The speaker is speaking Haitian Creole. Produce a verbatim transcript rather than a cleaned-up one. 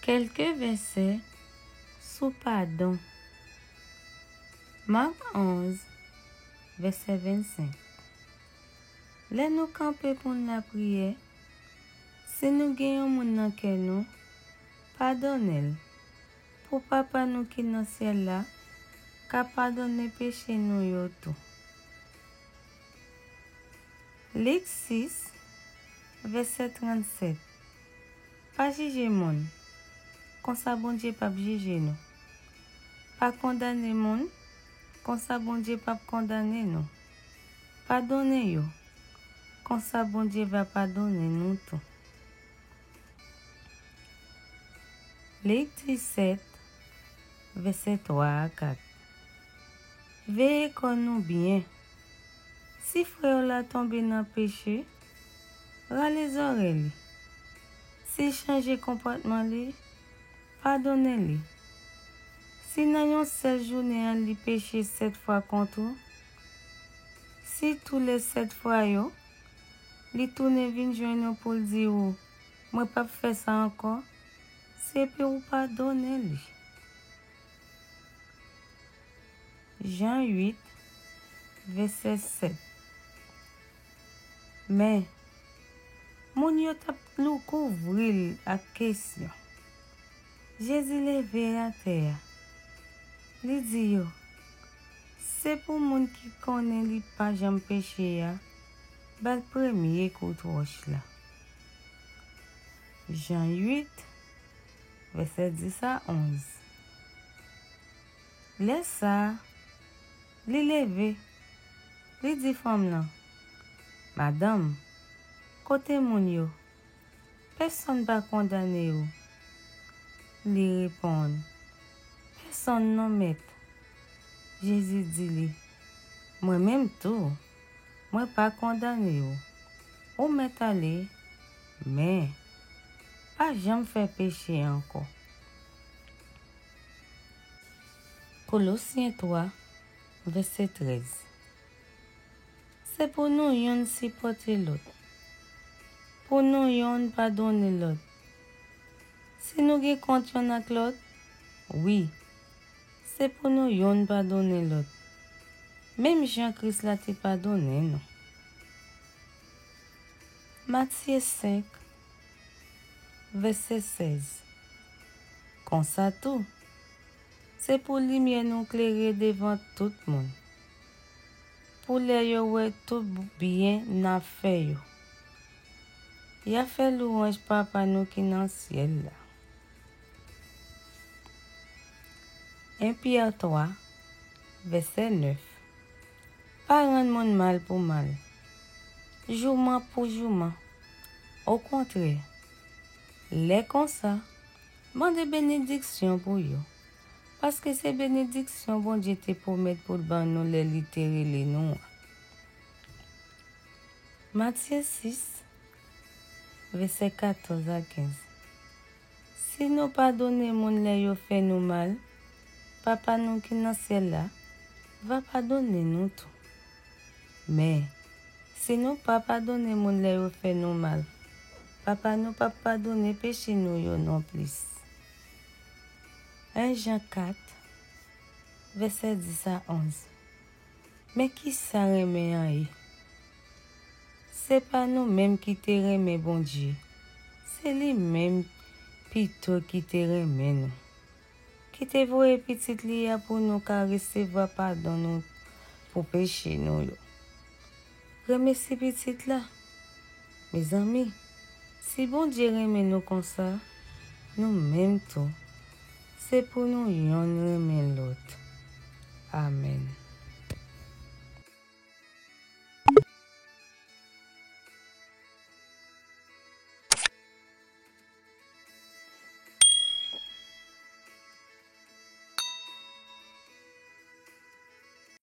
Kèlke vèsè sou padon. Mak onz, vèsè vennsenk. Lè nou kanpe pou n lapriyè, si nou gen yon moun nan kè nou, padonnen l, pou Papa nou ki nan syèl la ka padonnen peche nou yo tou. Lik sis, vèsè trannsèt. Pa jije moun, konsa Bondye p ap jije nou. Pa kondane moun, konsa Bondye p ap kondane nou. Padonnen yo, konsa Bondye va padonnen nou tou. Lik disèt, vèsè twa a kat. Veye kò nou byen. Si frè w la tonbe nan peche, rale zòrèy li. Si l chanje konpòtman li, padonnen li. Si nan yon sèl jounen an li peche sèt fwa kont ou, si toulè sèt fwa yo, li tounen vin jwenn ou pou l di ou, "Mwen p ap fè sa ankò," se pou w padonnen li. Jan uit, vèsè sèt. Men, moun yo t ap lou kouvri l ak kesyon. Jezi leve atè a. Li di yo, "Se pou moun ki konnen li pa janm peche a, ba l premye kout wòch la." Jan uit, vèsè dis a onz. Lè sa a, li leve, li di fanm lan, "Madanm, kote moun yo? Pèsonn pa kondane ou?" Li reponn, "Pèsonn non, Mèt." Jezi di li, "Mwen menm tou, mwen pa kondane ou. Ou mèt ale, men pa janm fè peche ankò." Kolosyen twa, vèsè trèz. Se pou nou yonn sipòte lòt, pou nou yonn padonnen lòt. Si nou gen kont yonn ak lòt, wi, se pou nou yonn padonnen lòt, menm jan Kris la te padonnen nou. Matye senk, vèsè sèz. Konsa tou, se pou limyè nou klere devan tout moun, pou lè yo wè tout byen n ap fè yo, y a fè lwanj Papa nou ki nan syèl la. En Pyè twa, vèsè nèf. Pa rann moun mal pou mal, jouman pou jouman. Okontrè, lè konsa, mande benediksyon pou yo, paske se benediksyon Bondye te pwomèt pou l ban nou lè li te rele nou an. Matye sis, vèsè katòz a kenz. Si nou padonnen moun lè yo fè nou mal, Papa nou ki nan syèl la va padonnen nou tou. Men, si nou pa padonnen moun lè yo fè nou mal, Papa nou p ap padonnen peche nou yo nonplis. En Jan kat, vèsè dis a onz. Men kisa renmen an ye? Se pa nou menm ki te renmen Bondye, se li menm pito ki te renmen nou, ki te voye Pitit li a pou nou ka resevwa padon nou pou peche nou yo. Remèsye Pitit la. Mezanmi, si Bondye renmen nou konsa, nou menm tou, se pou nou yonn renmen lòt. Amèn.